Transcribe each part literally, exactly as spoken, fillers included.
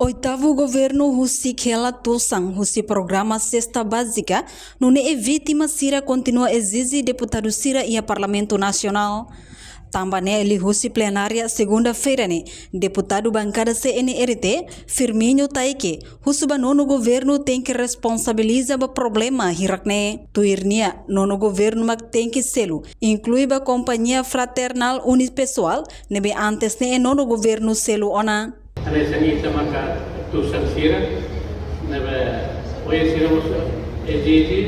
Oitavu governu husik hela tusan husi programa sesta bázika, nune'e vítima sira kontinua ezije deputadu sira iha Parlamentu Nasionál. Tanba ne'e liuhusi plenária segunda-feira ne'e, deputadu bankada C N R T, Firmino Taike, husu ba nonu governu tenke responsabiliza ba problema hirak ne'e. Tuir nia, nonu governu mak tenke selu, inklui ba kompañia Fraternal Unipessoal, ne'ebé antes ne'e nonu governu selu ona. Hanesan ita maka tusan sira, ne'ebé ohin sira mós ezije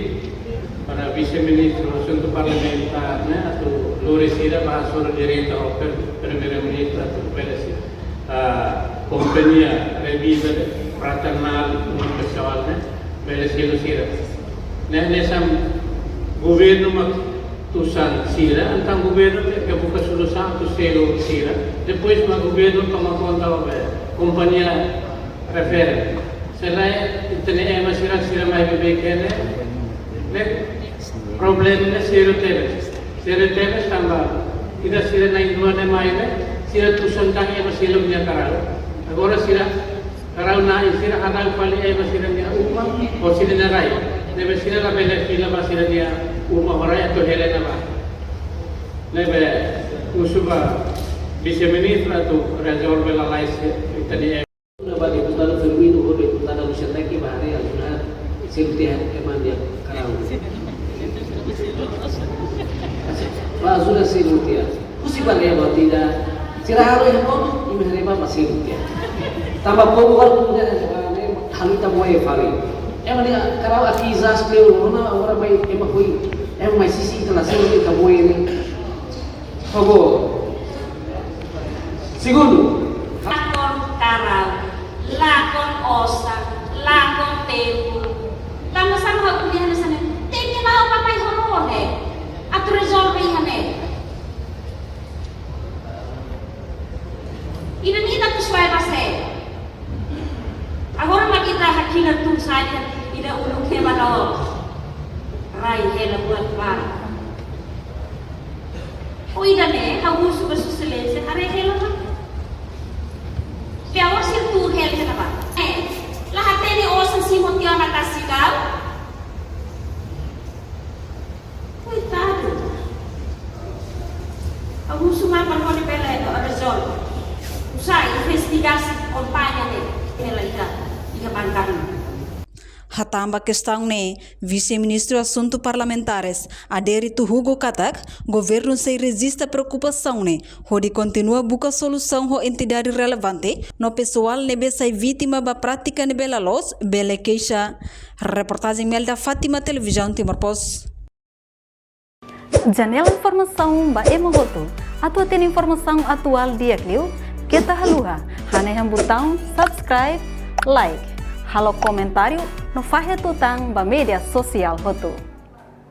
para vise-ministru asuntu parlamentár ne'e atu lori sira ba hasoru direta ho prim-, primeiru-ministru atu bele sira, ah, kompañia Revida de Fraternal Unipessoal ne'e bele selu sira. Ne'e hanesan governu mak tusan sira, entaun governu ke, ke buka solusaun atu selu sira. Depois mak governu toma konta ba kompañia refere. Se lae, ita-nia ema sira, sira mai beibeik ne'e, ne'e problema ne'e sériu tebes. Sériu tebes tanba ida sira na'in-rua ne'e mai ne'e, sira tusan tan ema seluk nia karau. Agora sira karau-na'in sira hadau fali ema sira-nia uma, ho sira-nia rai. Ne'ebé sira labele fila ba sira-nia uma ho rai atu hela iha ne'ebá. Ne'ebé husu ba vise-ministru atu rezolve lalais ita-nia. Ba deputadu Firmino ho deputada Lucia Taike ba haree ajuda selu tiha ema nia karau. Ba ajuda selu tiha. Husi ba leba tida. Sira halo iha kotu, imi haree ba selu tiha. Tanba povu balu kuda, eh, halo ita moe fali. Ema nia karau aki izas leu, ona agora mai ema foin, ema mai sisi ita la selu ita moe ne'e. Favór. Segundu. Lakon karau, lakon osan, lakon tempu. Tanba sá mak ha'u ko'alia hanesan ne'e? Tenke la'o ba mai ho ró ne'e atu rezolve iha ne'e. Ida-ne'e ita atu suai ba sé? Agora mak ita hakilar tun saida, ida uluk hela la'o. Rai hela buat barak. Ho ida-ne'e, ha'u husu ba Sua Exelénsia, haree hela ba. Pior se tu hela hela ba. Eh, la hatene osan simu tiha ona ka seidauk. Koitadu. Ha'u husu mak para hodi bele rezolve. Uza investigasaun kompañia ne'e, hela ita, iha bankada. Hatán ba kestaun ne'e, Vise-Ministru Asuntu Parlamentares, Adérito Hugo katak, governu sei rejista preokupasaun ne'e, hodi kontinua buka solusaun ho entidade relevante, no pesoál ne'ebé sai vítima ba prátika ne'ebé la loos, bele keixa. Reportajen Melda Fátima, Televizaun Timor Post. Janela informasaun ba ema hotu. Atu hatene informasaun atuál di'ak liu, keta haluha hanehan butaun subscribe, like, halo komentáriu, no fahe tutan ba média sosiál hotu.